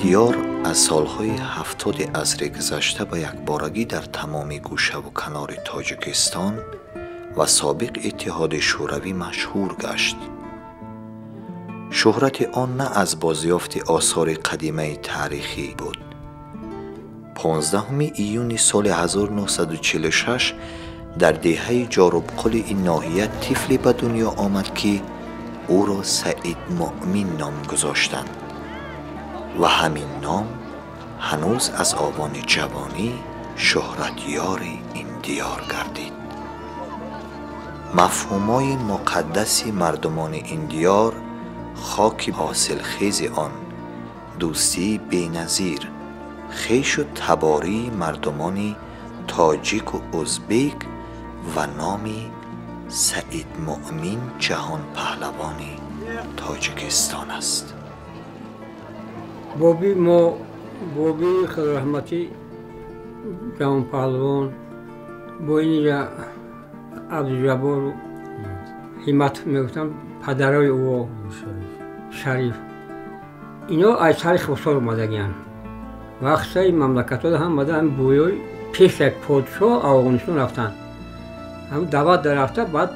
Диёр аз солҳои 70-и асри гузашта ба якборагӣ дар тамоми гӯшаву канори Тоҷикистон ва собиқ Иттиҳоди Шӯравӣ машҳур гашт. Шӯҳрати он на аз бозёфти осори қадимаи таърихӣ буд. 15 июни соли 1946 дар деҳаи Ҷорубқули ин ноҳия тифле ба дунё омад, ки ӯро Саид Муъмин ном гузоштанд ва ҳамин ном ҳанӯз аз овони ҷавонӣ шӯҳратёри ин диёр гардид. Мафҳумҳои муқаддаси мардумони ин диёр, хоки ҳосилхези он, дӯстии беназир, хешу табории мардумони тоҷику узбек ва номи Саид Муъмин ҷаҳонпаҳлавони Тоҷикистон аст. Боби мо, боби худораҳматӣ ҷаҳонпаҳлавон, бо инҷа Абдуҷаббору Ҳиммат мегуфтам, падарои ӯ Шариф. Ино аз сари Хусор омадагиянд. Вақтаи мамлакатҳо ҳам омада, ҳам бӯёи пеш як подшоҳ Афғонистон рафтанд. Ҳам даъват дарафта, баъд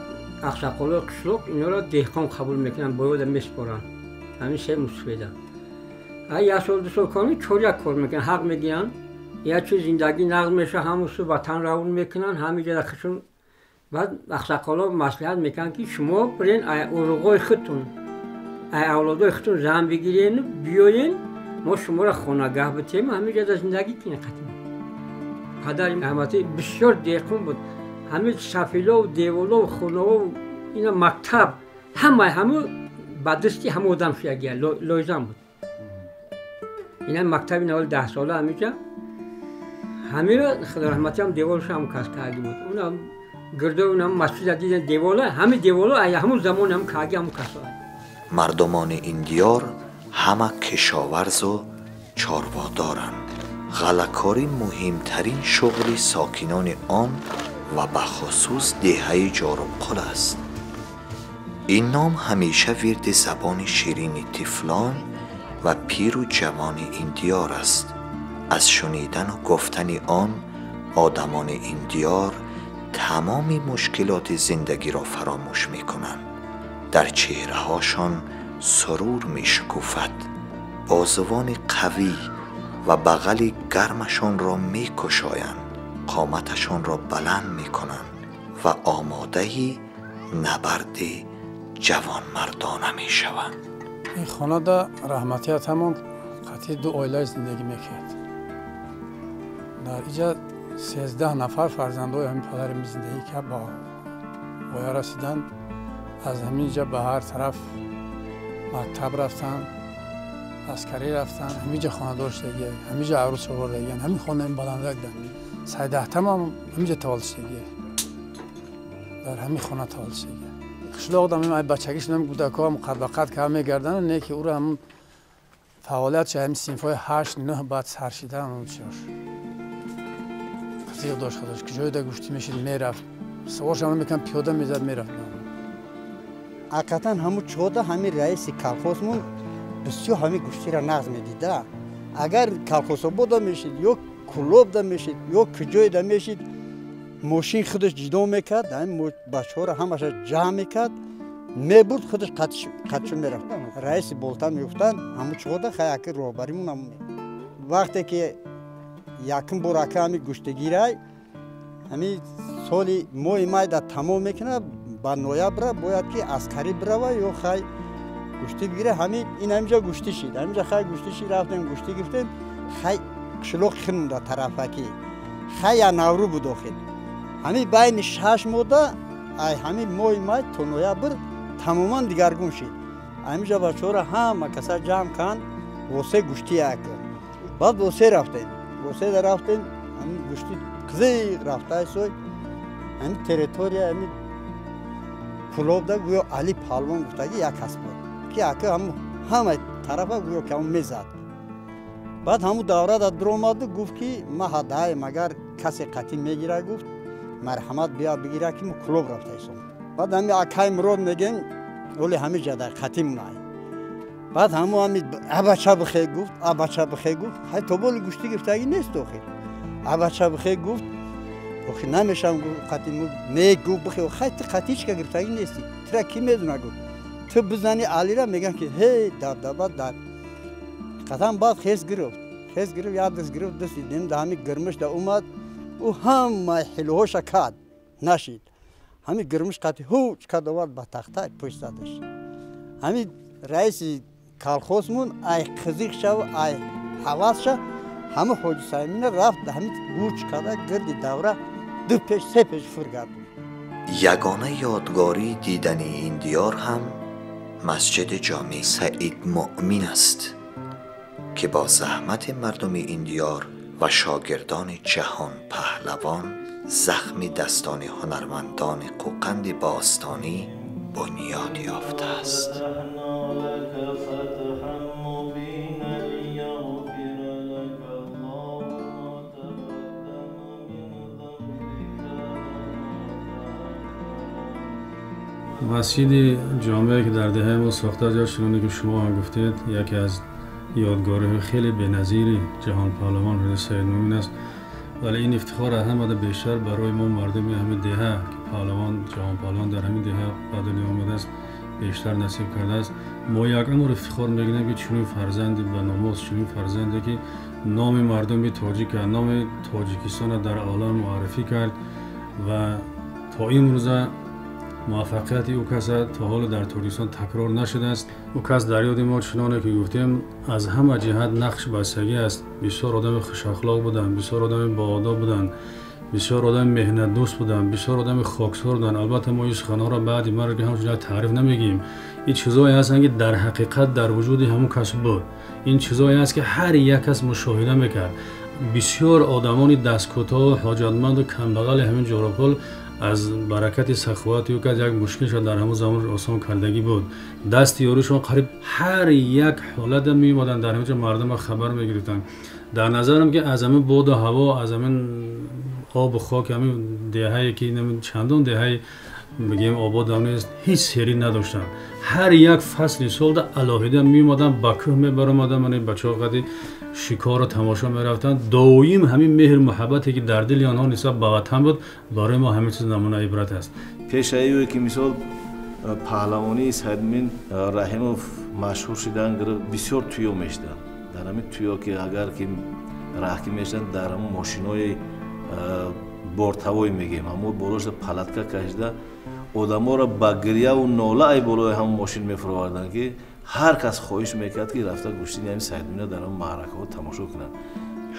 ақсақолои қишлоқ инора деҳқон қабул мекунанд, боёда месупоранд. Ҳамин се мусфеда. Ай як сол, 2 сол кор мекунанд, чоряк кор мекунанд, ҳақ мегиранд. Як чиз зиндагӣ нағз мешавад, ҳамун су ватан равон мекунанд, ҳамин ҷода худшон. Баъд ақсақоло маслиҳат мекунанд, ки шумо бирен ай уруғои худтон, ай авлодои худтон зан бигирену биёен, мо шуморо хонагаҳ битем, ҳамин ҷода зиндагӣ кунед қатъан. Падари раҳматӣ бисёр деҳқон буд. Ҳамин сафилову деволову хонаову ина мактаб ҳамаи ҳаму ба дасти ҳама одам шудагия, лойзам буд. Ина мактаби навали 10 сола ҳамиҷа ҳамиро худораҳматиам деволшо ҳам кас карди буд. Унам гирдои унам масҷида диден, девола, ҳами девола ай ҳамун замон ҳам карди ҳамун касо. Мардумони ин диёр ҳама кишоварзу чорводоранд. Ғаллакорӣ муҳимтарин шуғли сокинони он ва бахусус деҳаи Ҷорубқул аст. Ин ном ҳамеша вирди забони ширини тифлон ва пиру ҷавони ин диёр аст. Аз шунидану гуфтани он одамони ин диёр тамоми мушкилоти зиндагиро фаромӯш мекунанд. Дар чеҳраҳошон сурур мешукуфад, бозувони қавӣ ва бағали гармашонро мекушоянд, қоматашонро баланд мекунанд ва омодаи набарди ҷавонмардона мешаванд. Ин хонада раҳматият ҳамон қатъи ду оила зиндагӣ мекард. Дар иҷа 13 нафар фарзандои ҳамин падарим зиндагӣ кард, ба воя расиданд. Аз ҳамин ҷа ба ҳар тараф мактаб рафтанд, аскарӣ рафтанд, ҳамин ҷа хонадор шудагия, ҳамин ҷа арӯс овардагиян, ҳамин хонаи баландак дар Сайдаҳтамам ҳамин ҷа таваллуд шудагия, дар ҳамин хона таваллуд шудагия. Қишлоқ дам бачагӣ шудам, кӯдакҳоам қад ба қад кар мегарданд, не ки ӯро ҳамун фаъолиятша ҳамин синфҳои 8, 9 баъд сар шидан чиёш зиқ дошт худаш, ки ҷое да гӯштӣ мешид, мерафт, суворшам мекан, пиёда мезад, мерафт. Ҳақиқатан ҳамун чода ҳамин раиси колхозмон бисёр ҳамин гӯштиро нағз медида. Агар Колхозобода мешид ё Кулобда мешид ё куҷоеда мешид, мошин худаш ҷидо мекард, ҳамин бачаҳоро ҳамаша ҷамъ мекард, мебурд, худаш қатшу мерафт. Раиси болта мегуфтанд ҳамун чода, хай аки роҳбаримон. Вақте ки якум бор ака ҳамин гӯштигирай, ҳамин соли моҳи майда тамом мекунад, ба ноябра бояд ки аскарӣ бирава ё хай гӯштӣ бигира. Ҳамин ин ҳаминҷа гӯштӣ шид, ҳаминҷа хай гӯштӣ шид, рафтем, гӯштӣ гирифтем. Хай қишлоқ хинда тарафакӣ хай я наврӯ буд охир. Ҳамин байни 6 моҳда, ай ҳамин моҳи май то ноябр тамоман дигаргун шид. Ҳаминҷа бачаҳоро ҳама каса ҷамъ канд, восе гӯштӣ як. Баъд восе рафтем, воседа рафтем, ҳамин гӯштӣ қизиқ рафтаи сой. Ҳамин территория ҳамин Кулобда гӯё Али Палвон гуфтаги як кас буд, ки ака ҳамаи тарафа гӯё ки ҳамун мезад. Баъд ҳамун даврада дуромаду гуфт, ки ма ҳадаем, агар касе қатъӣ мегира, гуфт, марҳамат, бия бигира, ки мо Кулоб рафтаисом. Баъд ҳами акай Мурод мегем, оли ҳами ҷада қатъӣ мунай. Баъд ҳамо ҳами абача бихе гуфт, абача бихе гуфт. Ҳай то боли гӯштӣ гирифтагӣ нест охир. Абача бихе гуфт, охир намешам гуфт, қати не гуфт бихе, хай ту қати ҳеч ка гирифтагӣ нестӣ. Тура кӣ медона гуфт. Ту бизани Алира меган ки ҳей дабдаба дар. Қатан баъд хес гирифт. Хес гирифт, як даст гирифт, даст дидем да ҳами гирмиш да омад. Ӯ ҳамаи ҳилоҳоша кард, нашид. Ҳами гирмиш қати ҳуч кард овард ба тахта пушт задаш. Ҳами раиси колхозмун ай қизиқшаву ай ҳавасша ҳама ҳоҷи Саидмумина рафт ҳами гуч карда гирди давра ду пеш се пеш фур гардид. Ягона ёдгории дидани ин диёр ҳам масҷиди ҷомеи Саид Муъмин аст ки бо заҳмати мардуми ин диёр ва шогирдони ҷаҳон паҳлавон захми дастони ҳунармандони Қӯқанди бостонӣ бунёд ёфтааст. Масҷиди ҷомеа ки дар деҳаи мо сохта шуд, чуноне ки шумо ҳам гуфтед, яке аз ёдгориҳои хеле беназири ҷаҳонпаҳлавон ҳоҷи Саидмуъмин аст. Вале ин ифтихор аз ҳамада бештар барои мо мардуми ҳамин деҳа ки паҳлавон ҷаҳонпаҳлавон дар ҳамин деҳа ба дунё омадааст бештар насиб кардааст. Мо як умр ифтихор мекунем ки чунин фарзанде ба номус, чунин фарзанде ки номи мардуми тоҷика, номи Тоҷикистонро дар олам муаррифӣ кард ва то имрӯза муваффақияти ӯ каса то ҳоло дар Тоҷикистон такрор нашудааст. Ӯ кас дар ёди мо чуноне ки гуфтем аз ҳама ҷиҳат нақш бастагӣ аст. Бисёр одами хушахлоқ буданд, бисёр одами боодоб буданд, бисёр одами меҳнатдӯст буданд, бисёр одами хоксор буданд. Албатта мо ин суханҳоро баъди марг ҳамчун як таъриф намегӯем. Ин чизое ҳастанд ки дар ҳақиқат дар вуҷуди ҳамон кас буд. Ин чизое ҳаст ки ҳар як кас мушоҳида мекард. Бисёр одамони дасткӯтоҳу ҳоҷатманду камбағали ҳамин Ҷоробқул аз баракати саховати ӯ кас як мушкилшон дар ҳамон замон осон кардагӣ буд. Дасти ёришон қариб ҳар як ҳолата меомаданд, дар ҳамин ҷо мардумро хабар мегирифтанд. Дар назарам ки аз ҳамин боду ҳаво, аз ҳамин обу хок ҳамин деҳае ки чандон деҳаи бигем ободам нест, ҳеҷ серӣ надоштанд. Ҳар як фасли солда алоҳида меомаданд, ба кӯҳ мебаромаданд, ман бачаҳо қади шикорро тамошо мерафтанд. Доим ҳамин меҳр муҳаббате ки дар дили онҳо нисбат ба ватан буд, барои мо ҳамин чиз намунаи ибрат аст. Пешаи ки мисол паҳлавонии Саидмуъмин Раҳимов машҳур шудан гирифт, бисёр туё мешуданд. Дар ҳамин туё ки агар ки раҳ ки мешуданд, дар ҳамон мошинои бортавой мегӯем, ҳамо болошда палатка кашида одаморо ба гирьяву нола ай болои ҳамон мошин мефуроварданд ки ҳар кас хоҳиш мекард ки рафта гӯштини ҳамин Саидмуъминро дар ҳамон маъракаҳо тамошо кунанд.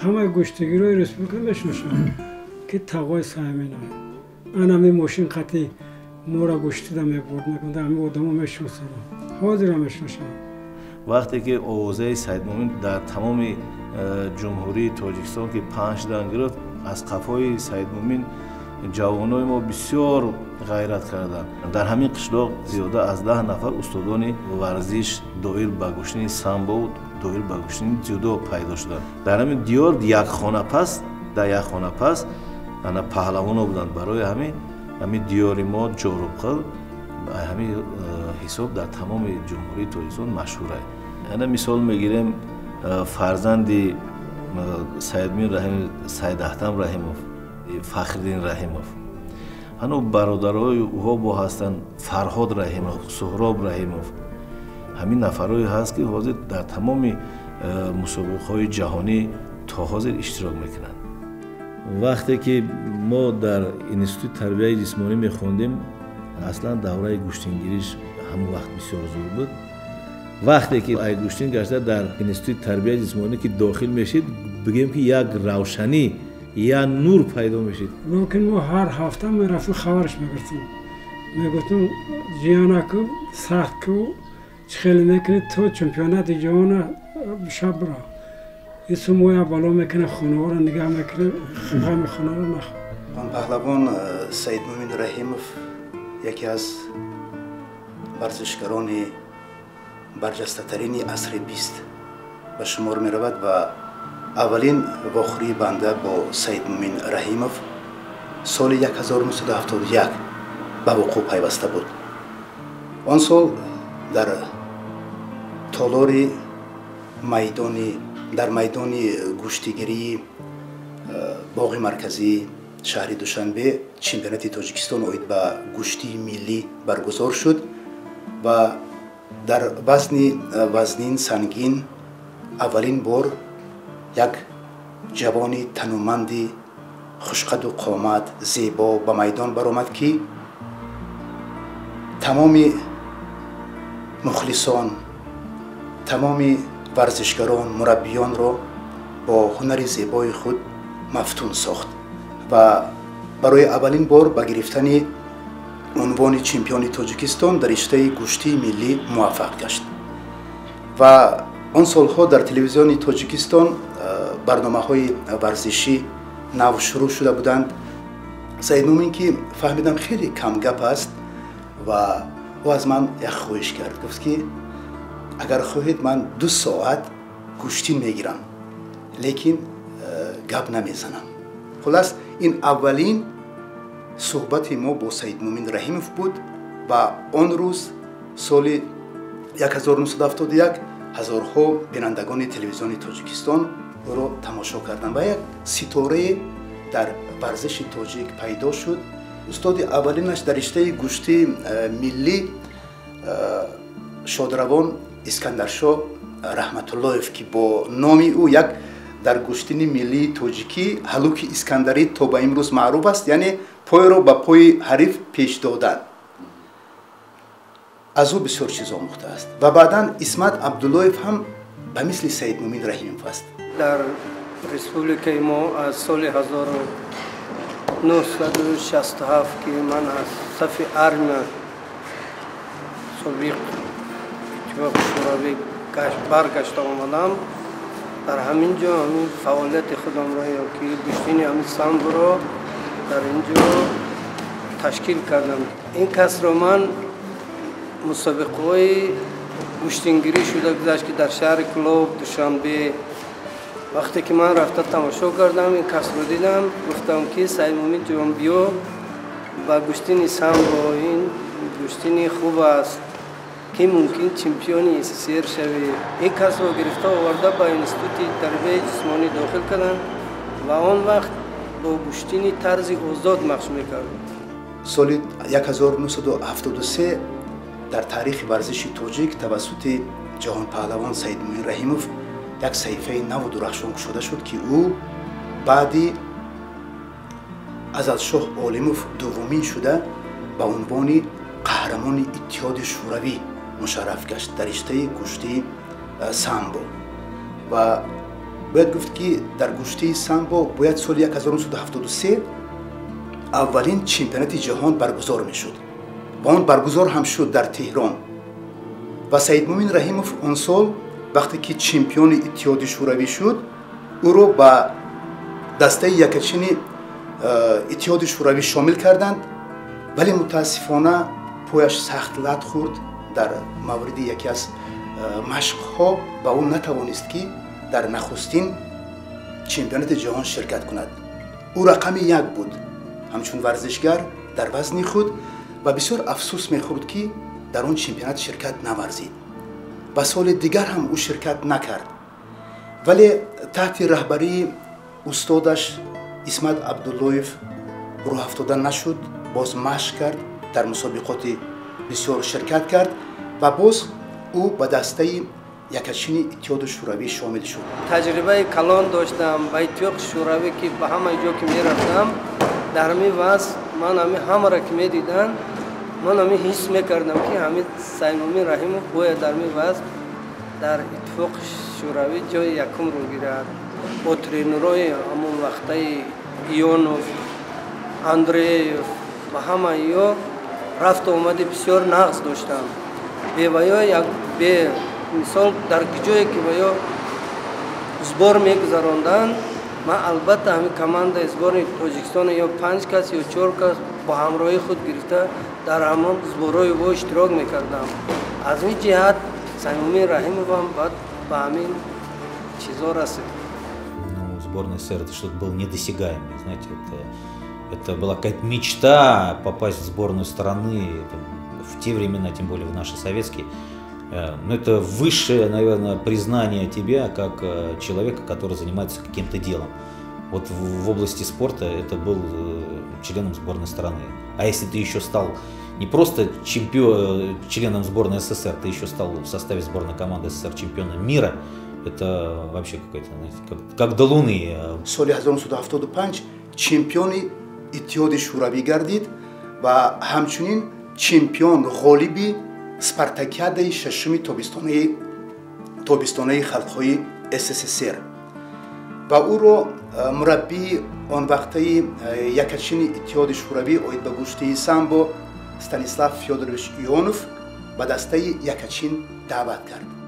Ҳамаи гӯштигирои республика мешиносанд ки тағои Саидмуъмин ан ҳамин мошин қати моро гӯштида мебурд, мекунда ҳамин одамо мешиносанд, ҳозира мешиносанд. Вақте ки овозаи Саидмуъмин дар тамоми ҷумҳурии Тоҷикистон ки паҳн шудан гирифт, аз қафои Саидмуъмин ҷавонои мо бисёр ғайрат карданд. Дар ҳамин қишлоқ зиёда аз 10 нафар устодони варзиш доир ба гӯштини самбо, доир ба гӯштини дзюдо пайдо шуданд. Дар ҳамин диёр як хона пас, дар як хона пас ана паҳлавоно буданд. Барои ҳамин диёри мо Ҷоробқул ҳамин ҳисоб дар тамоми ҷумҳурии Тоҷикистон машҳур аст. Ана мисол мегирем фарзанди Саидмуъмин Раҳимов, Саидаҳтам Раҳимов, Фахриддин Раҳимов, ҳану бародарои ӯҳо бо ҳастанд Фарҳод Раҳимов, Суҳроб Раҳимов. Ҳамин нафарое ҳаст ки ҳозир дар тамоми мусобиқаҳои ҷаҳонӣ то ҳозир иштирок мекунанд. Вақте ки мо дар институти тарбияи ҷисмонӣ мехондем, аслан давраи гӯштингириш ҳамон вақт бисёр зур буд. Вақте ки ай гӯштин гашта дар институти тарбияи ҷисмонӣ ки дохил мешид, бигем ки як равшанӣ, як нур пайдо мешид. Лекин мо ҳар ҳафта мерафтем, хабарш мегирифтем, мегуфтем ҷиянаку сахт ку чӣ хеле мекунӣ то чемпионати ҷаҳона шаб бира. Ису моя бало мекунем, хонаҳоро нигаҳ мекунем, ғами хонаро нахӯр. Паҳлавон Саидмуъмин Раҳимов яке аз варзишгарони барҷастатарини асри 20 ба шумор меравад ва аввалин вохӯрии банда бо Саидмуъмин Раҳимов соли 1971 ба вуқӯъ пайваста буд. Он сол дар Толори майдони дар майдони гӯштигирии боғи марказии шаҳри Душанбе чемпионати Тоҷикистон оид ба гӯштии миллӣ баргузор шуд ва дар вазни вазнин сангин аввалин бор як ҷавони тануманди хушқаду қомат зебо ба майдон баромад, ки тамоми мухлисон, тамоми варзишгарон, мураббиёнро бо ҳунари зебои худ мафтун сохт ва барои аввалин бор ба гирифтани унвони чемпиони Тоҷикистон дар риштаи гӯштии миллӣ муваффақ гашт. Ва он солҳо дар телевизиони Тоҷикистон барномаҳои варзишӣ нав шурӯъ шуда буданд. Саидмӯмин, ки фаҳмидам хеле камгап аст, ва ӯ аз ман як хоҳиш кард, гуфт ки агар хоҳед ман 2 соат гӯштин мегирам, лекин гап намезанам. Хулас, ин аввалин суҳбати мо бо Саидмӯмин Раҳимов буд ва он рӯз соли 1971 ҳазорҳо бинандагони телевизиони Тоҷикистон ӯро тамошо карданд ва як ситорае дар варзиши тоҷик пайдо шуд. Устоди аввалинаш дар риштаи гӯштии миллӣ шодравон Искандаршоҳ Раҳматуллоев, ки бо номи ӯ як дар гӯштини миллии тоҷикӣ ҳалуки искандарӣ то ба имрӯз маъруф аст, яъне пойро ба пои ҳариф пеш додан. Аз ӯ бисёр чиз омӯхтааст ва баъдан Исмат Абдуллоев ҳам ба мисли Саидмӯмин Раҳимов аст. Дар республикаи мо аз соли 1967, ки ман аз сафи армия собиқ Иттифоқи Шӯравӣ баргашта омадам, дар ҳамин ҷо ҳамин фаъолияти худамро ё ки гӯштини ҳамин самборо дар ин ҷо ташкил кардам. Ин касро ман мусобиқаҳои гӯштингирӣ шуда гузашт, ки дар шаҳри Кӯлоб, Душанбе. Вақте ки ман рафта тамошо кардам, ин касро дидам, гуфтам ки Саидмӯмин ҷон, биё ба гӯштини самбо, ин гӯштини хуб аст, ки мумкин чемпиони СССР шавӣ. Ин касро гирифта оварда ба институти тарбияи ҷисмонӣ дохил карданд ва он вақт бо гӯштини тарзи озод машқ мекард. Соли 1973 дар таърихи варзиши тоҷик тавассути ҷаҳонпаҳлавон Саидмӯмин Раҳимов як саҳифаи наву дурахшон кушода шуд, ки ӯ баъди Азалшоҳ Олимов дуввумин шуда ба унвони қаҳрамони Иттиҳоди Шӯравӣ мушарраф гашт дар риштаи гӯштии самбо. Ва бояд гуфт, ки дар гӯштии самбо бояд соли 1973 аввалин чемпионати ҷаҳон баргузор мешуд ва он баргузор ҳам шуд дар Теҳрон. Ва Саидмӯмин Раҳимов он сол вақте ки чемпиони Иттиҳоди Шӯравӣ шуд, ӯро ба дастаи якачини Иттиҳоди Шӯравӣ шомил карданд, вале мутаассифона пояш сахт лат хӯрд дар мавриди яке аз машқҳо ва ӯ натавонист, ки дар нахустин чемпионати ҷаҳон ширкат кунад. Ӯ рақами 1 буд ҳамчун варзишгар дар вазни худ ва бисёр афсӯс мехӯрд, ки дар он чемпионат ширкат наварзид. Ва соли дигар ҳам ӯ ширкат накард, вале таҳти раҳбарии устодаш Исмат Абдуллоев рӯҳафтода нашуд, боз машқ кард, дар мусобиқоти бисёр ширкат кард ва боз ӯ ба дастаи якачини Иттиҳоди Шӯравӣ шомил шуд. Таҷрибаи калон доштам ба Иттиҳоди Шӯравӣ, ки ба ҳама ҷо ки мерафтам, дар ҳамин вазъ ман ҳамин ҳамаро ки медидам, ман ҳамин ҳис мекардам, ки ҳамин Саидмӯмин Раҳимов бояд дар ҳамин вазъ дар Иттифоқи Шӯравӣ ҷои якумро гирад. Бо тренерҳои ҳамон вақтаи Ионов, Андреев ва ҳамаи ё рафту омади бисёр нағз доштам. Беваё як бе мисол дар ҷое ки ваё сбор мегузаронданд, ман албатта ҳамин командаи сборни Тоҷикистон ё 5 кас ё 4 кас бо ҳамроҳии худ гирифта дар ҳамон сборҳои ӯ иштирок мекардам. Аз ин ҷиҳат Саидмӯмин Раҳимовам баъд ба ҳамин чизо расид. Сборная СССР это что-то было недосягаемое, знаете, это была какая-то мечта попасть в сборную страны. Это в те времена, тем более в наши советские, Ну, это высшее, наверное, признание тебя как человека, который занимается каким-то делом. Вот в области спорта это был членом сборной страны. А если ты еще стал не просто членом сборной СССР, ты еще стал в составе сборной команды СССР чемпионом мира, это вообще какой-то, знаете, как до Луны. Соли 1975 чемпиони Иттиҳоди Шӯравӣ гардид ва ҳамчунин чемпион, ғолиби спартакиадаи шашуми тобистонаи халқҳои СССР ва ӯро мураббии он вақтаи якачини Иттиҳоди Шӯравӣ оид ба гӯштии самбо Станислав Фёдорович Ионов ба дастаи якачин даъват кард.